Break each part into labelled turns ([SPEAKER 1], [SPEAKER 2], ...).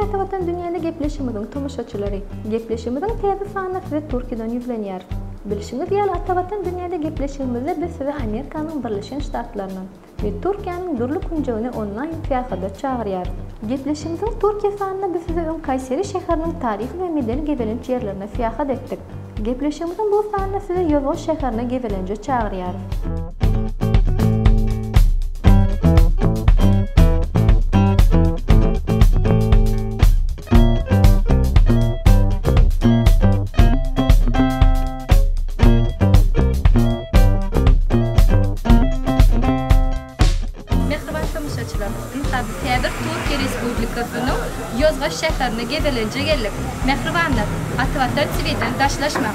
[SPEAKER 1] Atavatan Dünýäde gepleşigimiziň tomaşaçylary! Gepleşigimiziň täze sanynda size Türkiýeden ýüzlenýäris. Bilşiňiz ýaly Atavatan Dünýäde gepleşigimizde biz sizi Amerikanyň Birleşen Ştatlaryndan we Türkiýäniň dürli künjegine onlaýn syýahada çagyrýarys. Gepleşigimiziň Türkiýe sanynda biz size öň Kaýseri şäheriniň taryhy we medeni gezelenç ýerlerine syýahat etdik. Gepleşigimiziň bu sanynda sizi Ýozgat şäherine gezelenje çagyrýarys.
[SPEAKER 2] Mähriban tomaşaçylarymyz, ynha biz häzir Türkiýe Respublikasynyň Ýozgat şäherine gezelenje geldik. Mähribanlar, Atavatan TV-den daşlaşmaň!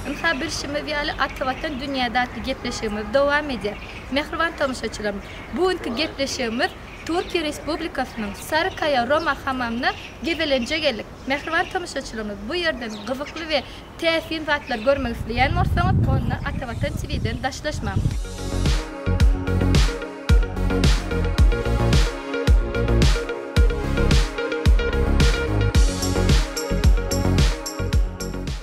[SPEAKER 2] Ynha bilşimiz ýaly Ata Watan dünýäde atly gepleşigimiz dowam edýär. Mähriban tomaşaçylarymyz, bu günki gepleşigimiz Türkiýe Respublikasynyň Sarykaýa Roma hamamyna gezelenje geldik. Mähriban tomaşaçylarymyz, bu ýerden gyzykly we Täsin zatlar görmek isleýän bolsaňyz, onda Atavatan TV-den daşlaşmaň!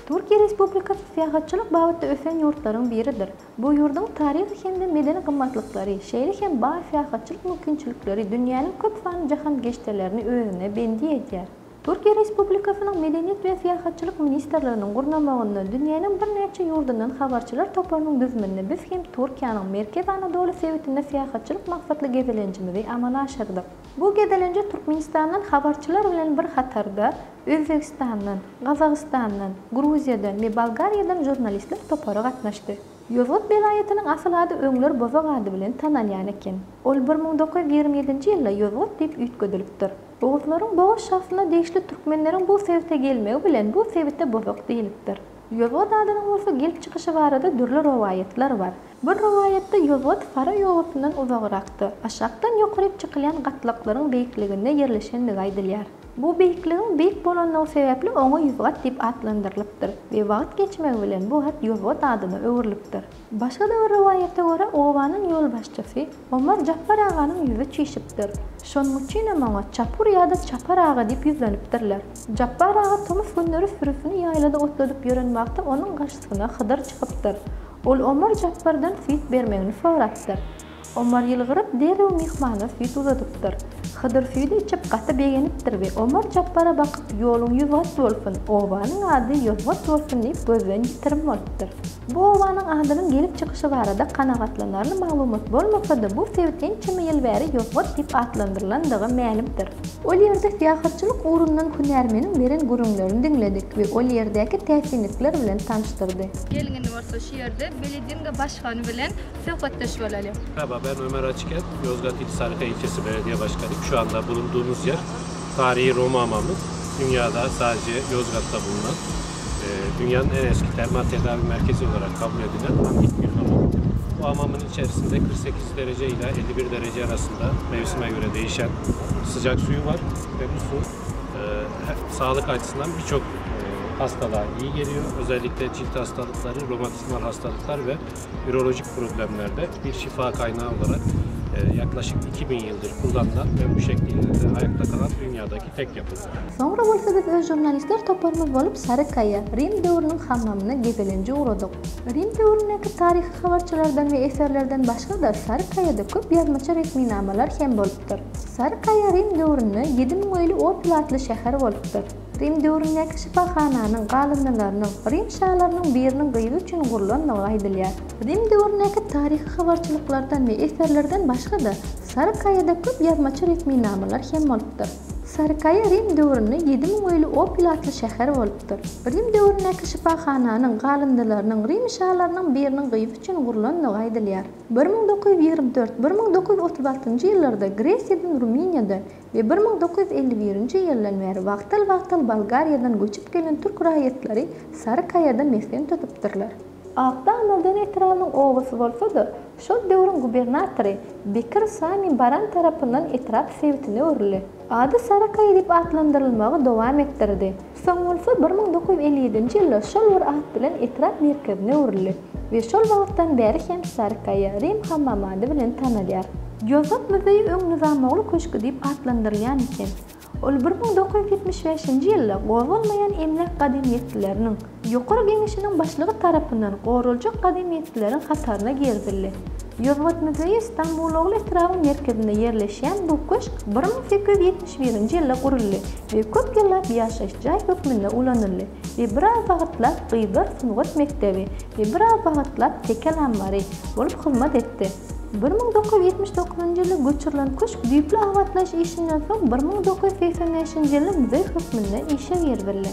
[SPEAKER 1] Türkiýe Respublikasy syýahatçylyk babatda ösen ýurtlaryň biridir. Bu ýurduň taryhy hem-de medeni gymmatlyklary, şeýle hem baý syýahatçylyk mümkinçilikleri dünýäniň köp sanly jahankeşdelerini özüne bendi edýär. Türkiýe Respublikasynyň Medeniýet we syýahatçylyk ministrliginiň gurnamagynda dünýäniň birnäçe ýurdundan habarçylar toparynyň düzüminde biz hem Türkiýäniň Merkezi Anadoly sebitinde syýahatçylyk maksatly gezelenjimizi amala aşyrdyk. Bu gezelenje Türkmenistandan habarçylar bilen bir hatarda Özbegistandan, Gazagystandan, Gruziýadan we Bolgariýadan žurnalistler topary gatnaşdy. Ýozgat welaýatynyň asyl ady öňler Bozok ady bilen tanalýan eken. Ol 1927-nji ýylda Ýozgat diýip üýtgedilipdir. Oguzlaryň Bogaz şahsyna degişli türkmenleriň bu sebite gelmegi bilen bu sebite Bozok diýlipdir. Ýozgat adynyň bolsa gelip çykyşy barada dürli rowaýatlar bar. Bir rowaýatda Ýozgat Faraý obasyndan uzagrakda, aşakdan ýokaryk çykylýan gatlaklaryň beýikliginde ýerleşendigi aýdylýar. Bu beýikligiň beýik bolanlygy sebäpli oňa Ýuzgat diýip atlandyrylypdyr we wagt geçmegi bilen bu at Ýozgat adyna öwrülipdir. Başga-da bir rowaýata görä obanyň ýolbaşçysy Omar Japbar aganyň ýüzi çişipdir. Şonuň üçinem oňa Çapur ýa-da Çapar aga diýip ýüzlenipdirler. Japbar aga tomus günleri sürüsini ýaýlada otladyp ýören wagty onuň garşysyna Hydyr çykypdyr. Ol Omar Japbardan süýt bermegini sorapdyr. Omar ýylgyryp, derrew myhmana süýt uzadypdyr. Hydyr süýdi içip gaty begenipdir we Omar Japbara bakyp, Ýoluň ýüzgat bolsun, obanyň ady Ýozgat bolsun diýip gözden ýitirim bolupdyr. Bu obanyň adynyň gelip çykyşy barada kanagatlanarly maglumat bolmasa-da, bu sebit ençeme ýyl bäri Ýozgat diýip atlandyrylandygy mälimdir. Ol ýerde syýahatçylyk ugrundan hünärmeniň beren gürrüňlerini diňledik we ol ýerdäki täsinlikler bilen tanyşdyrdy.
[SPEAKER 2] Geliň indi bolsa şu ýerde Beledinga başgany bilen söhbetdeş bolalyň.
[SPEAKER 3] Merhaba, ben Ömer Açıkel, Yozgat İl Sarıkaya İlçesi Belediye Başkanıyım. Şu anda bulunduğumuz yer tarihi Roma hamamı. Dünyada sadece Yozgat'ta bulunan, dünyanın en eski termal tedavi merkezi olarak kabul edilen antik bir hamam. Bu hamamın içerisinde 48 derece ile 51 derece arasında mevsime göre değişen sıcak suyu var ve bu su e, sağlık açısından birçok e, hastalığa iyi geliyor. Özellikle cilt hastalıkları, romatizmal hastalıklar ve ürolojik problemlerde bir şifa kaynağı olarak e, yaklaşık 2000 yıldır kullanılan ve bu şekilde de ayakta kalan dünyadaki tek yapı.
[SPEAKER 1] Soňra bolsa biz öz žurnalistler toparymyz bolup Sarykaýa, Rim döwrüniň hammamyna gezelenje ugradyk. Rim döwründäki taryhy habarçylardan we eserlerden başga-da Sarykaýada köp ýazmaça resminamalar hem bolupdyr. Sarykaýa Rim döwründe 7000 öýli Opil atly şäher bolupdyr. Rim döwründäki şypahananyň galyndylarynyň Rim şalarynyň biriniň gyzy üçin gurlandygy aýdylýar. Rim döwründäki taryhy habarçylyklardan we eserlerden başga-da, Sarykaýada köp ýazmaça resminamalar hem bolupdyr. Sarykaýa Rim döwründe 7000 öýli Opil atly şäher bolupdyr. Rim döwründäki şypahananyň galyndylarynyň Rim şalarynyň biriniň gyzy üçin gurlandygy aýdylýar. 1924, 1936 njy ýyllarda Gresiýadan Rumyniýada. we 1951-nji ýyldan bäri wagtal-wagtal Bolgariýadan göçüp gelen türk raýatlary Sarykaýada mesgen tutupdyrlar. Akdag Möden etrabynyň obasy bolsa-da, şol döwrüň gubernatory Bekir Sami Baran tarapyndan etrap sebitine öwrüldi. Ady Sarykaýa diýip atlandyrylmagy dowam etdirdi. Soň bolsa 1957-nji ýylda şol bir at bilen etrap merkezine öwrüldi we şol wagtdan bäri hem Sarykaýa Rim hammamy ady bilen tanalýar. Ýozgat muzeýi öň Nyzamogly köşgi diýip atlandyrylýan eken. Ol 1975-nji ýylda gozgalmaýan emläk gadymyýetlileriniň Ýokary Geňeşiniň başlygy tarapyndan goraljak gadymyýetlileriň hataryna girizildi. Ýozgat muzeýi Stambulogly etrabyň merkezinde ýerleşýän bu köşk 1871-nji ýylda guruldy we köp ýyllap ýaşaýyş jaý hökmünde ulanyldy we biraz wagtlap gyzlar sungat mekdebi we biraz wagtlap tekel ammary bolup hyzmat etdi. 1979-njy ýylda göçürilen köşk düýpli abatlaýyş işinden soň 1985-nji ýylda muzeý hökmünde işe girizildi.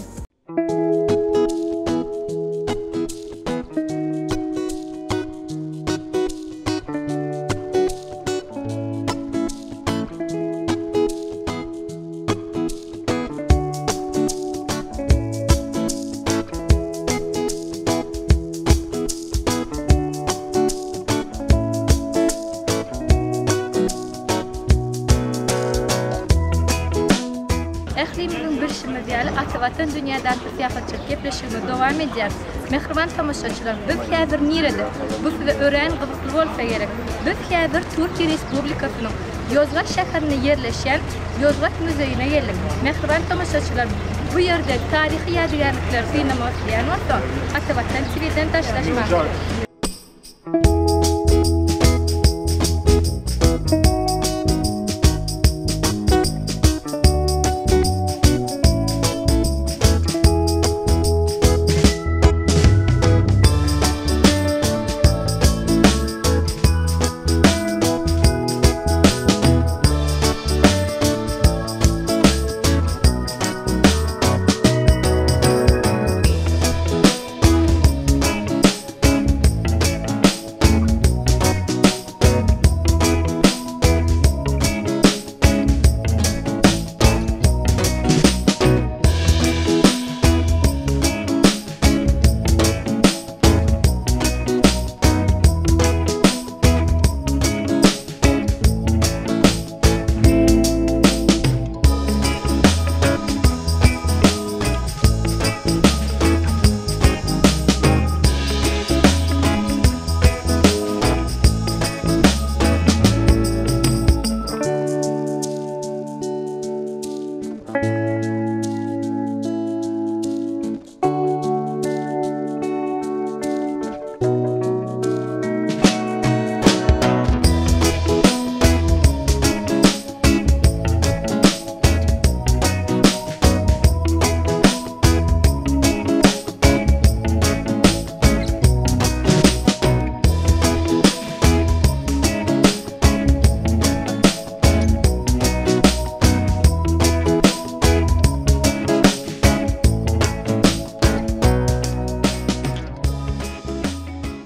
[SPEAKER 2] Ählimiziň bilşimiz ýaly, Ata Watan dünýäde atly syýahatçylyk gepleşigimiz dowam edýär. Mähriban tomaşaçylar, biz häzir nirede? Bu size örän gyzykly bolsa gerek. Biz häzir Türkiýe Respublikasynyň Ýozgat şäherinde ýerleşýän Ýozgat muzeýine geldik. Mähriban tomaşaçylar, bu ýerde taryhy ýadygärlikleri synlamak isleýän bolsa, Ata Watan TV-den daşlaşmaň!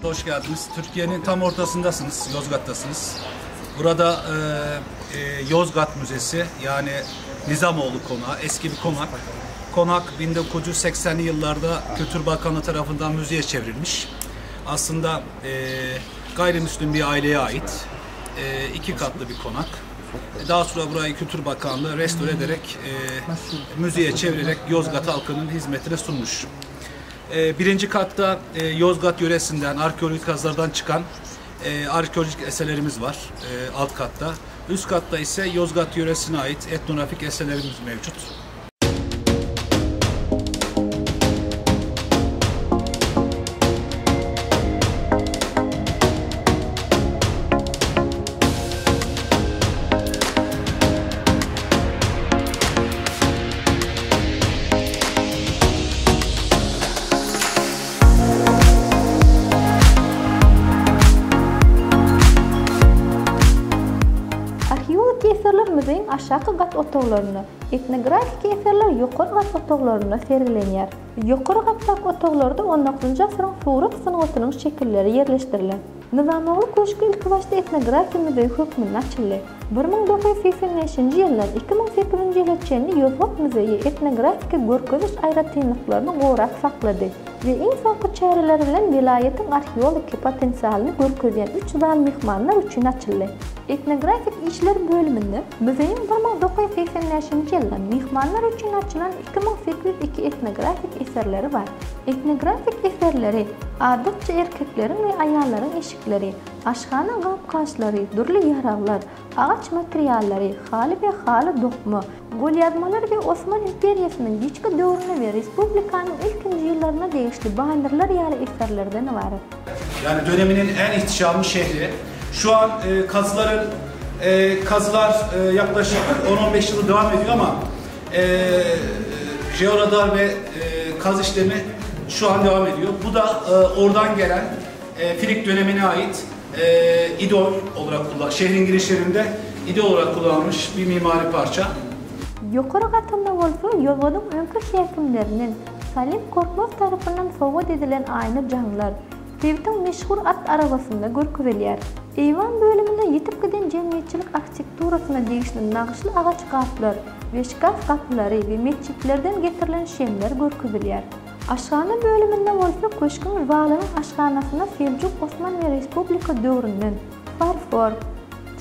[SPEAKER 4] Hoş geldiniz. Türkiye'nin tam ortasındasınız, Yozgat'tasınız. Burada e, e, Yozgat Müzesi yani Nizamoğlu Konağı, eski bir konak. Konak 1980'li yıllarda Kültür Bakanlığı tarafından müzeye çevrilmiş. Aslında e, gayrimüslim bir aileye ait e, iki katlı bir konak. Daha sonra burayı Kültür Bakanlığı restore ederek e, müzeye çevirerek Yozgat halkının hizmetine sunmuş. E, birinci katta e, Yozgat yöresinden, arkeolojik kazılardan çıkan e, arkeolojik eserlerimiz var e, alt katta. Üst katta ise Yozgat yöresine ait etnografik eserlerimiz mevcut.
[SPEAKER 1] Arheologiki eserler muzeýiň aşaky gat otaglarynda, etnografiki eserler ýokary gat otaglarynda sergilenýär. Ýokary gatdaky otaglarda on dokuzynjy asyryň surat sungatynyň şekilleri ýerleşdirilen. Nyzamogly köşgi ilkibaşda etnografiýa muzeýi hökmünde açyldy. 1985-nji ýyldan 2008-nji ýyla çenli Ýozgat muzeýi etnografiki görkeziş aýratynlyklaryny gorap saklady we iň soňky çäreler bilen welaýatyň arheologiki potensialyny görkezýän üç zal myhmanlar üçin açyldy. Etnografik işler bölüminde muzeýiň 1985-nji ýylda myhmanlar üçin açylan 2802 etnografik eserleri bar. Etnografik eserleri, adatça erkekleriň we aýallaryň eşikleri, aşhana gap-gaçlary, dürli ýaraglar, agaç materiallary, haly we haly dokma, golýazmalar we Osman imperiýasynyň giçki döwrüne we respublikanyň ilkinji ýyllaryna degişli bannerler ýaly eserlerden ybarat.
[SPEAKER 4] Yani döneminin en ihtişamlı şehri. Şu an e, kazıların e, kazılar e, yaklaşık 10-15 yılı devam ediyor ama e, jeoradar ve e, kaz işlemi şu an devam ediyor. Bu da e, oradan gelen e, Frig dönemine ait e, idol olarak kullan, şehrin girişlerinde idol olarak kullanılmış bir mimari parça.
[SPEAKER 1] Ýokary gatynda bolsa Ýozgadyň öňki häkimlerinden Salim Korkmaz tarapyndan sowgat edilen aýna jaňlar, sebitiň meşhur at arabasynda görkezilýär. Eýwan bölüminde ýitip giden jemgyýetçilik arhitekturasyna degişli nagyşly agaç gaplar we şkaf gapylary we metjitlerden getirilen şemler görkezilýär. Aşhana bölüminde bolsa köşgüň zalynyň aşhanasynda Seljuk Osman we Respublika döwründen farfor,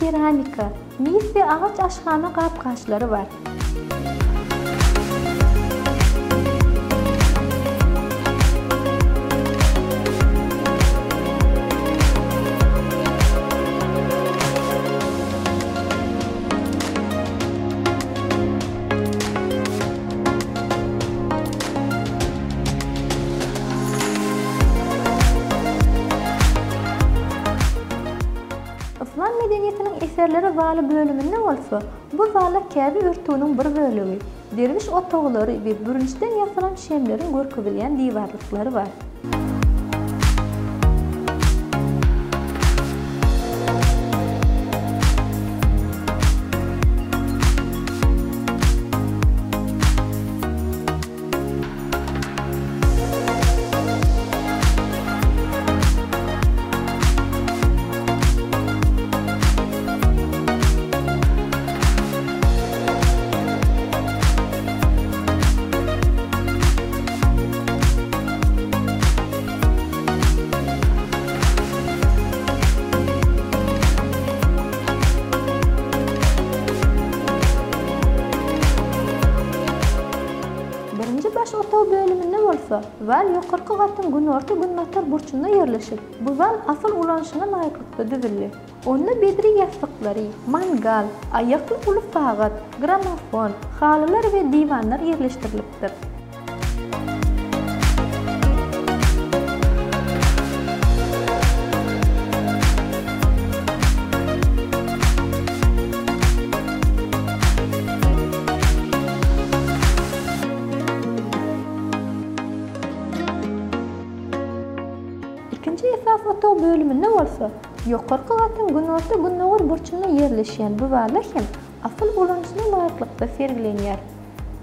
[SPEAKER 1] keramika, mis we agaç aşhana gap-gaçlary bar. Yslam medeniýetiniň eserleri zaly bölüminde bolsa, bu zala Käbe örtüginiň bir bölegi, derwiş otaglary we bürünçden ýasalan şemleriň görkezilýän diwarlyklary bar. Birinji baş otag bölüminde bolsa, zal ýokarky gatyň günorta-günbatar burçunda ýerleşip, bu zal asyl ulanyşyna laýyklykda düzüldi. Onda bedre ýassyklary, mangal, aýakly uly sagat, gramofon, halylar we diwanlar ýerleşdirilipdir. Ikinji esasy otag bölüminde bolsa, ýokarky gatyň günorta-gündogar burçunda ýerleşýän bu zalda hem asyl ulanyşyna laýyklykda sergilenýär.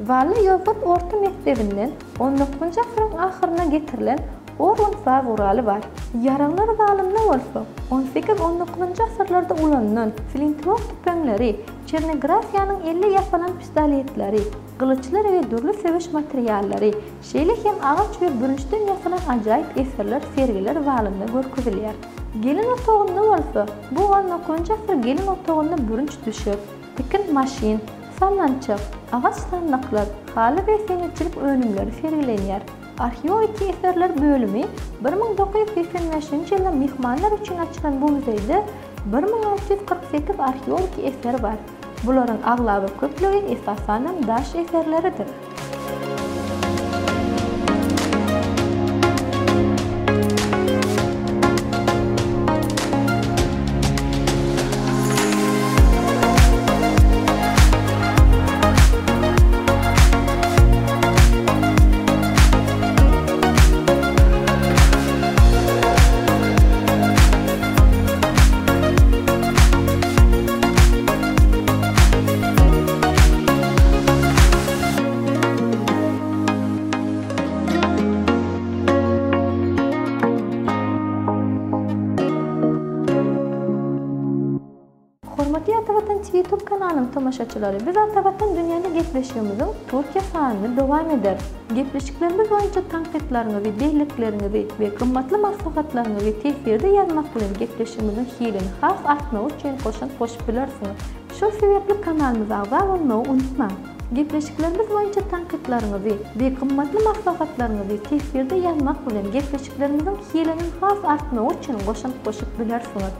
[SPEAKER 1] Zalda Ýozgat orta mekdebinden on dokuzynjy asyryň ahyrynda getirilen organ saz guraly bar. Ýaraglar zalynda bolsa, on sekiz-on dokuzynjy asyrlarda ulanylan flintlok tüpeňleri, çernografiýanyň elle ýasalan pistoletleri, gylyçlar we dürli söweş materiallary, şeýle hem agaç we bürünçden ýasalan ajaýyp eserler sergiler zalynda görkezilýär. Gelin otagynda bolsa, bu on dokuzynjy asyr gelin otagynda bürünç düşek, tikin maşyn, sallançak, agaç sandyklar, haly we senetçilik önümleri sergilenýär. Arheologiki eserler bölümi 1985-nji ýylda myhmanlar üçin açylan bu muzeýde 1648 arheologiki eser bar. Bularyň aglaba köplügi esasanam daş eserleridir. YouTube kanalynyň tomaşaçylary biz Atavatan dünýäde gepleşigimiziň Türkiýe sanyny dowam ederis. Gepleşiklerimiz boýunça tankytlaryňyzy, bellikleriňizi we gymmatly maslahatlaryňyzy teswirde ýazmak bilen gepleşigimiziň hilini has artmagy üçin goşant goşup bilersiňiz. Şol sebäpli kanalymyza agza bolmagy unutmaň. Gepleşiklerimiz boýunça tankytlaryňyzy we gymmatly maslahatlaryňyzy teswirde ýazmak bilen gepleşiklerimiziň hiliniň has artmagy üçin goşant goşup bilersiňiz.